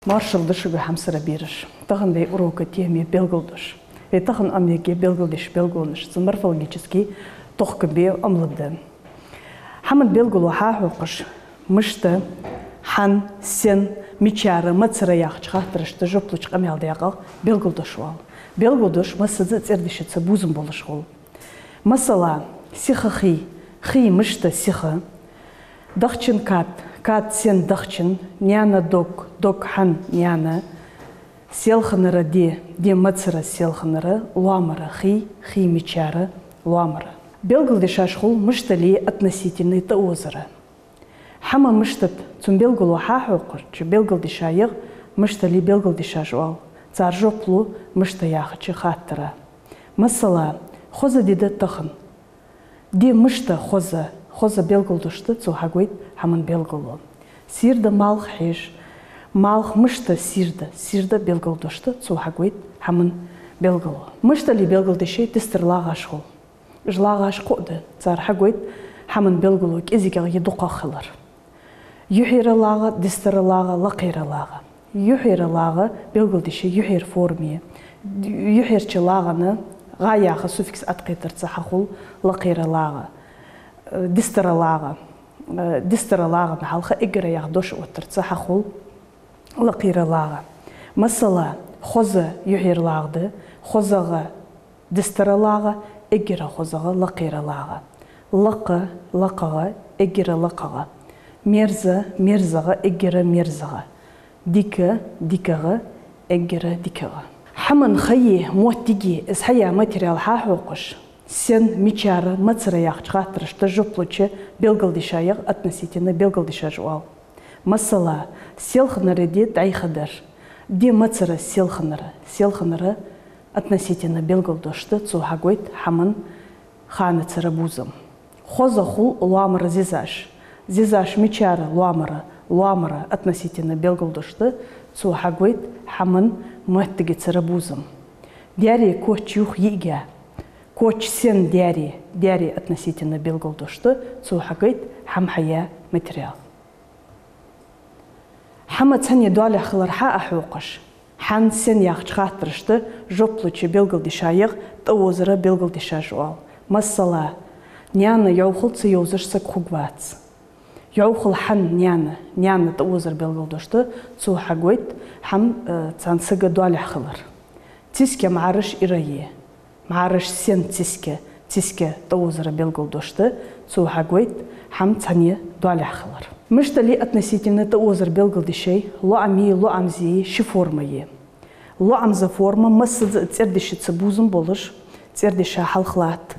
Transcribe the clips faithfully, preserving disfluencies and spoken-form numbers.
Маршал да шуга, хьамсара бераш. Тахан вай урока тема я белгалдош. Вай тахан Ӏомаергья белгалдеший белгалонаш, цун морфологически тохкам бе Ӏомалургда. Хьаман белгало хьахьокхаш, мишта, хьан, сен, мичара, мацара яхача хаттарашта жоп луча къамаьл даькъах белгалдош оал. Белгалдош массаза а цӀердешаца бувзам болаш хул. Масала, сиха хий, хий мишта сиха, дахчан кад, кад сен дахчан, наьна дог, дог хьан наьна, селханара ди, ди мацара селханара, лоамара хий, хий мичара, лоамара. Белгалдешаш хул мишта ле относительни тӀаозара. Хьама мишта да, цун белгало хьахьокхача белгалдешаех мишта ле белгалдешаш оал, цар жоп лу мишта яхача хаттара. Масала, хоза ди да тахан. Ди мишта хоза, хоза белгалдош да, цо хьагойт хьаман белгало. Сийрда малх хьеж, малх мишта сийрда, сийрда белгалдош да, цо хьагойт хьаман белгало. Мишта ле белгалдешай дистара лагӀаш хул. Уж лагӀаш кхоъ да, цар хьагойт хьаман белгало кӀезигагӀа е дукхагӀа хилар. Юхьера лагӀа, дистара лагӀа, лакхера лагӀа. Юхьера лагӀа белгалдешай юхьера форма я. Юхьерча лагӀана гӀа яха суффикс Ӏоткхетарца хьахул лакхера лагӀа. Э, дистара лагӀа. Э, дистара лагӀана хьалха эггара яха дош оттарца хьахул лакхера лагӀа. Масала, хоза юхьера лагӀа да, хозагӀа дистара лагӀа, эггара хозагӀа лакхера лагӀа. Лакха, лакхагӀа, эггара лакхагӀа. Мерза, мерзагӀа, эггара мерзагӀа. Дика, дикагӀа, эггара дикагӀа. Хьаман хайи моттиги из хьаяь материал хьахьокхаш, сен, мичара, мацара яхача хаттарашта жоп луча белгалдешаех относительни белгалдешаш оал. Масала, селханара ди дӀайха дар. Ди мацара селханара, селханара относительни белгалдош да, цо хьагойт хьаман ханацара бувзам. Хоза хул лоамара зизаш. Зизаш мичара, лоамара, лоамара относительни белгалдош да, цо хьагойт хьаман моттигацара бувзам. Даьри коч юха йиъигя. Коч сен даьри, даьри относительни белгалдош да, цо хьагойт хьама хьаяь материал. Хьама цхьанне доалахьа хилар хьа а хьокхаш, хьан, сен яхача хаттарашта жоп луча белгалдешаех тӀаозара белгалдешаш оал. Масала, наьна йӀовхал ца йовзаш саг хургвац. ЙӀовхал хьан, наьна, наьна тӀаозара белгалдош да, цо хьагойт хьама, э, цхьан сага доалахьа хилар. Циска мӀараш ира я. МӀараш сен циска, циска тӀаозара белгалдош да, цо хьагойт хьама цхьанне доалахьа хилар. Мишта ле относительни тӀаозара белгалдешай лоами, лоӀамзи ши форма я. ЛоӀамза форма массаза а цӀердешаца бувзам болаш, цӀердеша хьалха латт.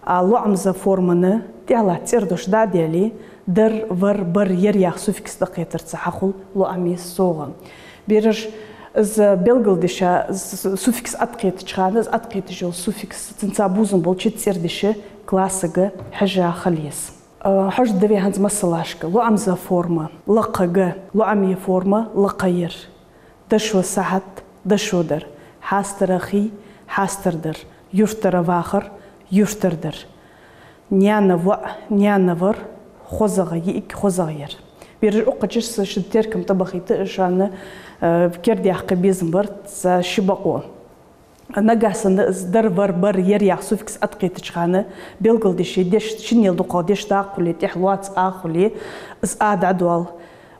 А лоӀамза формана тӀехьа латта цӀердош дӀа а даьле, дар, вар, бар, яр яха суффикс тӀакхетарца хьахул лоӀами совгӀа. Бераш, из белгалдеша, с-, суффикс Ӏоткхетача хана, из Ӏоткхеташ йола суффикс, цунца бувзам болча цӀердеша классага хьежжа хила еза. А, хьожаргда вай хӀанз масалашка. ЛоӀамза форма — лакха га, лоӀами форма — лакха яр. Дошо сахьат — дошо дар. Хьастара хий — хьастар дар. Юртара вахар — юртар дар. Наьна воӀ — наьна вар. ХозагӀа йиӀиг — хозагӀа яр. Бераш, укхаза са шун теркам тӀабахийта шоана, э, кердаяккха безам бар са ши бокъо. Нагахьа санна из дар, вар, бар, яр яха суффикс Ӏоткхетача хана белгалдешай деш, шиннел дукхагӀа деш даккха хуле, тӀехьа лоаца агӀа хуле, из а дӀадоал.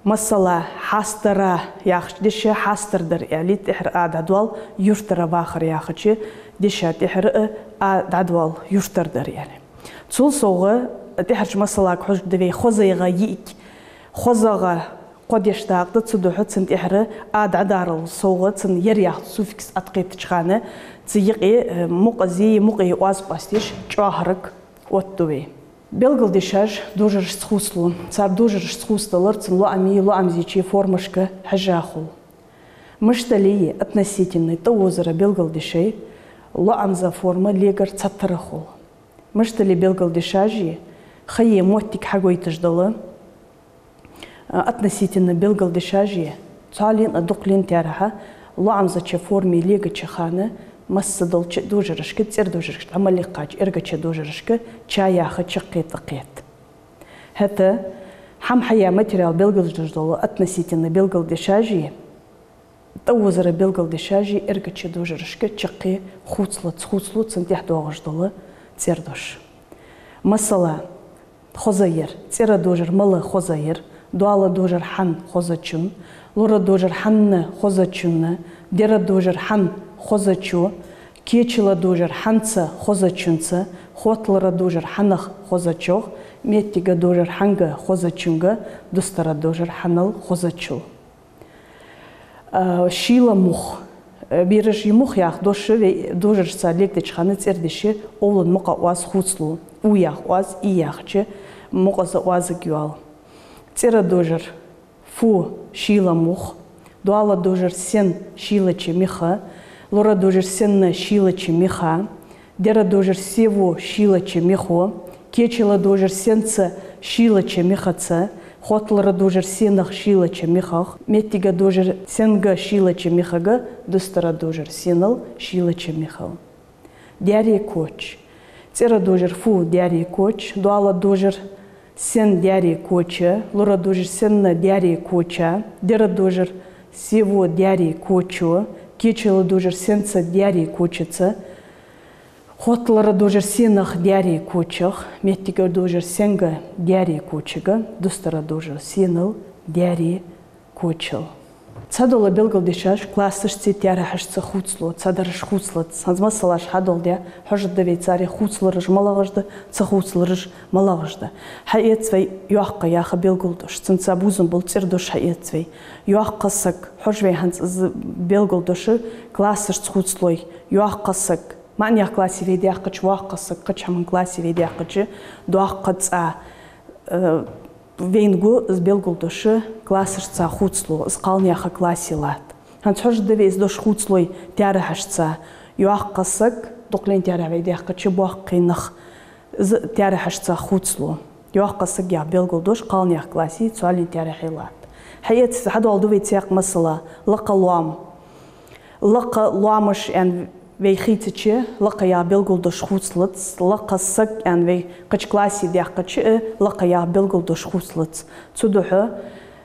Масала, хьастара яхача деша хьастар дар аьле, тӀехьара а дӀадоал, юртара вахар яхача деша тӀехьара а дӀадоал, юртар дар аьле. Цул совгӀа, тӀехьарча масалага хьожаргда вай: хозагӀа йиӀиг. ХозагӀа кхо деш дакъа да, цудухьа цун тӀехьара а дӀадарал совгӀа, цун яр яха суффикс Ӏоткхетача хана цу юкъе, э, мукъазеи мукъеи оаз къоастадеш чӀоагӀарг оттаду вай. Белгалдешаш дожарашца хувцалу. Цар дожарашца хувцадалар цун лоӀами, лоӀамзийчеи формашка хьежжа хул. Мишта ле относительни тӀаозара белгалдешай лоӀамза форма легар цхьатарра хул. Мишта ле белгалдешаш я хайи моттиг хьагойташ дала, относительни белгалдешаш я. Цхьоаллен а дукхаллен а таьрахьа лоӀамзача форме легача хана массадолча дожарашка, цӀердожарашка, Ӏамал лекхача эргача дожарашка ча яха чаккхе тӀакхет. ХӀаьта хьама хьаяь материал белгалдош дола относительни белгалдешаш я. тӀаозара белгалдешаш я эргача дожарашка чаккхе хувцалуц, хувцалу цунна тӀехьа доагӀаш дола цӀердош. Масала, хоза яр. ЦӀера дожар мала хоза яр, доала дожар хьан хозачун, лора дожар хьанна хозачунна, дера дожар хьан хозачо, кечала дожар хьанца хозачунца, хотталара дожар хьанах хозачох, моттига дожар хьанга хозачунга, дустара дожар хьанал хозачул. А, шийла мух. Э, бераш, из мух яха дош вай дожарашца лелдеча хана цӀердеши овлан мукъа оаз хувцалу. У яха оаз, и яхача мукъаза оазага йоал. ЦӀера дожар фу, шийла мух. Доала дожар сен, шийлача миха. Лора дожар сенна, шийлача миха. Дера дожар сего, шийлача михо. Кечала дожар сенца, шийлача михаца. Хотталара дожар сенах, шийлача михах. Моттига дожар сенга, шийлача михага. Дустара дожар сенал, шийлача михал. Даьре коча. ЦӀера дожар фу, даьре коча. Доала дожар сен, даьре коча. Лора дожар сенна, даьре коча. Дера дожар сего, даьре кочо. Кечала дожар сенца, даьре кочаца. Хотталара дожар сенах, даьре кочах. Моттига дожар сенга, даьре кочага. Дустара дожар сенал, даьре кочал. Цхьадола белгалдешаш классашцеи таьрахьашцеи хувцалу, цхьадараш хувцалац. ХӀанз масалаш хьадоаладе, хьожаргда вай царех хувцалараш малагӀаш да, ца хувцалараш малагӀаш да. Хьаэц вай йоккха яха белгалдош, цунца бувзам бола цӀердош хьаэц вай. Йоккха саг, хьожаргда вай хӀанз из белгалдош, классашца хувцалой, йоккха саг. МаӀанех классе вай даьккхача воккха саг, кхыча хӀаман классе вай даьккхача доккха цӀа. Э, вайна гу из белгалдош классашца хувцалу, из кхалнаьха классе латт. ХӀанз хьожаргда вай из дош хувцалой таьрахьашца. Йоккха саг, дукхален таьрахь вай даьккхача боккхий нах, из таьрахьашца хувцалу. Йоккха саг яха белгалдош кхалнаьха классе, цхьоаленна таьрахье латт. Хьаэц, хьадоаладу вай цхьаькха масала, лакха лоам. Лакха лоамаш аьнна вай хийцача, лакха яха белгалдош хувцалац, лакха саг аьнна вай кхыча классе даьккхача а, лакха яха белгалдош хувцалац. Цудухьа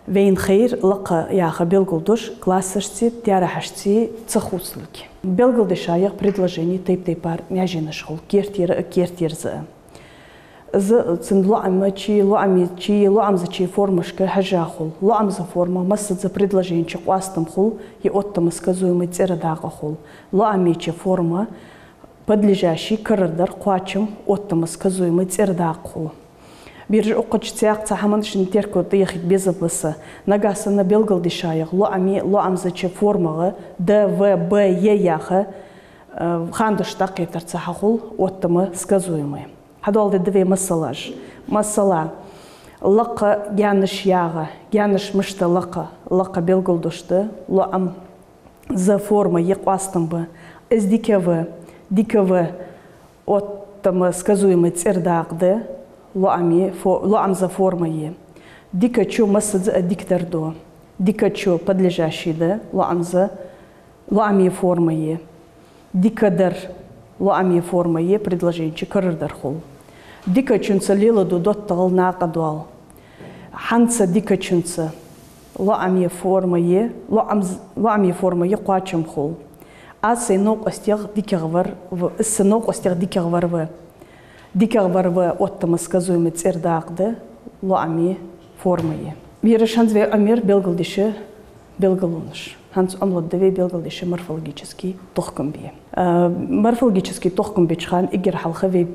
вайна хайр лакха яха белгалдош классашцеи таьрахьашцеи ца хувцалга. Белгалдешаех предложене тайп-тайпара маьженаш хул, кертера а, кертерза а. Из цун лоӀамчеи, лоӀамзачеи, лоӀамзачеи формашка хьежжа хул. ЛоӀамза форма массаза предложене чу къоастам хул, е оттама сказуемый цӀера дакъа хул. ЛоӀамча форма подлежащий, карардар, кхоачам, оттама сказуемый цӀера дакъа хул. Бераш, укхаза цхьаькха цхьа хӀаман шин терко тӀаяхийта безам ба са. Нагахь санна белгалдешаех лоӀаме, лоӀамзача формагӀа д, в, б, е яха, э, хандаш дӀакхетар ца хьахул, оттама сказуемый. Хьадоаладергда вай масалаш. Масала, лакха гаьнаш ягӀа. Гаьнаш мишта лакха? Лакха белгалдош да лоӀамза форма е къоастам ба. Из дика ва, дика ва, оттама сказуемый цӀера дакъа да, лоӀаме фо-, лоӀамза форма е. Дикачо массаза а дикадар ду. Дикачо подлежащий да, лоӀамза, лоӀаме форма е. Дикадар, лоӀаме форма е, предложене чу карардар хул. Дикачунца леладу доттагӀал, накъадоал. Хьанца дикачунца, лоӀаме форма е, лоӀамз-, лоӀаме форма е, кхоачам хул. Аз сай новкъостех дикагӀвар ва, из са новкъостех дикагӀвар ва. ДикагӀвар ва оттама сказуемый цӀера дакъа да, лоӀаме форма е. Бераш, хӀанз вай Ӏомаяьр белгалдеша белгалонаш. ХӀанз Ӏомалургда вай белгалдеша морфологически тохкам бе. А, морфологически тохкам беча хана эггара хьалха вай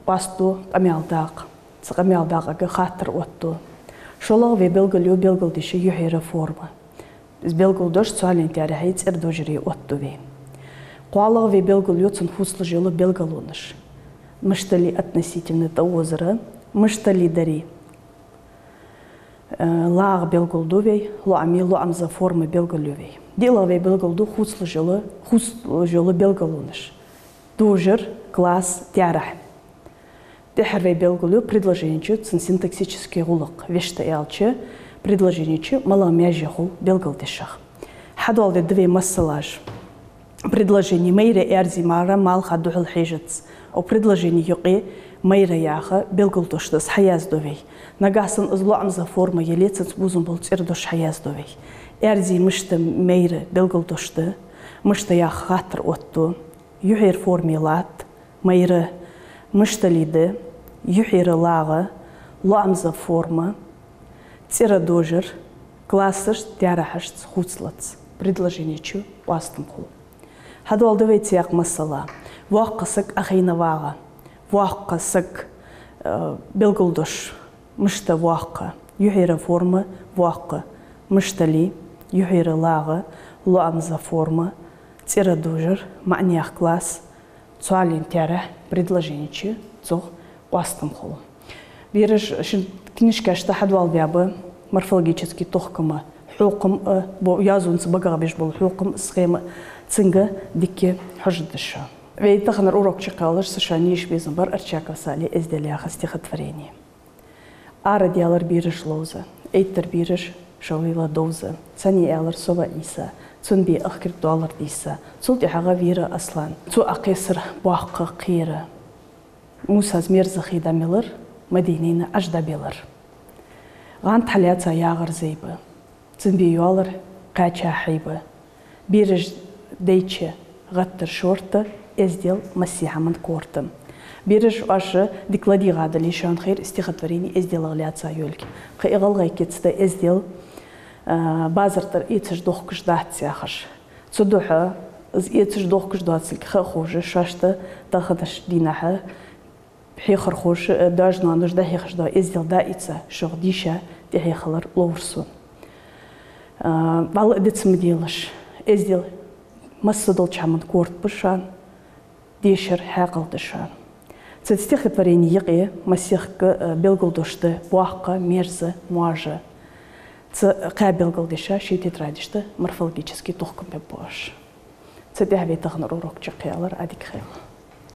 къоастаду къамаьл дакъа. Цу къамаьл дакъага хаттар оттаду. ШоллагӀа вай белгалъю белгалдеша юхьера форма. Из белгалдош цхьоаленна таьрахье цӀердожаре оттаду вай. КхоалагӀа вай белгалъю цунна хувцалуш йола белгалонаш. Мишта ли относительно тӀаозара, мишта ли дари. Э, лагӀа белгалду вай, лоӀаме, лоӀамза форма белгалъю вай. ДиълагӀа вай белгалду хувцалуш йола, хувцалуш йола белгалонаш. Дожар, класс, таьрахь. ТӀеххьара вай белгалъю предложене чу цун синтаксически гӀулакх. Вешта аьлча, предложене чу малагӀа маьже хул белгалдешах. Хьадоаладергда вай масалаш. Предложени майра аьрзи мара малха духьал хьежац. Укх предложени юкъе Майра яха белгалдош да из хьаяздо вай. Нагахь санна из лоӀамза форма яле, цунца бувзам бола цӀерадош хьаяздо вай. Аьрзи мишта майра белгалдош да, мишта яха хаттар оттаду. Юхьера форме латт, майра мишта лийда, юхьера лагӀа, лоӀамза форма, цӀера дожар, классашца, таьрахьашца хувцалац. Предложени чу къоастам хул. Хьадоаладу вай цхьаькха масала. Воккха саг Ӏохайна вагӀа. Воккха саг, э, белгалдош, мишта воккха, юхьера форма воккха, мишта лий, юхьера лагӀа, лоӀамза форма, цӀера дожар, маӀанех класс, цхьоаллин таьрахь, предложени чу цох къоастам хул. Бераш шун книжкаш тӀа хьадоаладаь ба морфологически тохкама хьокхам а, бо-, язонца багах беш бола хьокхам а, схема а, цунга дикка хьожаргда шо. Вай таханара урок чакхъяларах са шоана еш безам бар Арчаков Салий «Эздел» яха стихотворени. Арадаьлар бераш ловза, эттар бераш шовлийла довза, цхьанне аьлар со ва Ӏийса, цун бе ахкарг доаллар дийса, цул тӀехьагӀа вера Аслан. Цо Ӏокхессар боккха кхера. Мусас мерза хий дӀамелар, Мадинайна Ӏаж дӀабелар. ГӀанд хьалаьца ягӀар зайба, цун бе йоаллар кхаьча хьайба. Бераш дайча гӀаттар шортта, эздел массехьа ман корта. Бераш оаш дика ладийгӀа дале, шоана хайра стихотворени эзделах лаьца йолга. Кхы и гӀалгӀай кица да эздел, а, базар тӀара эцаш дохкаш дац яхаш. Цудухьа из эцаш дохкаш доацилга ха а ховш, шоашта таханарча дийнахьа хьехархоша, э, даьша-ноаноша дӀахьехаш дола эздел дӀаийца, шух дийша тӀехье хилар ловра сона. А, вӀалла а диц ма делаш, эздел массадолча хӀаман корта ба шоана, дешар хьаькъал да шоана. Цу стихотворени юкъе массехк, э, белгалдош да боккха, мерза, моажа. Цу кхаь белгалдеша шоай тетрадаш тӀа морфологически тохкам бергба оаш. Цу тӀехьа вай таханара урок чакхъялар, Ӏа дика хийла.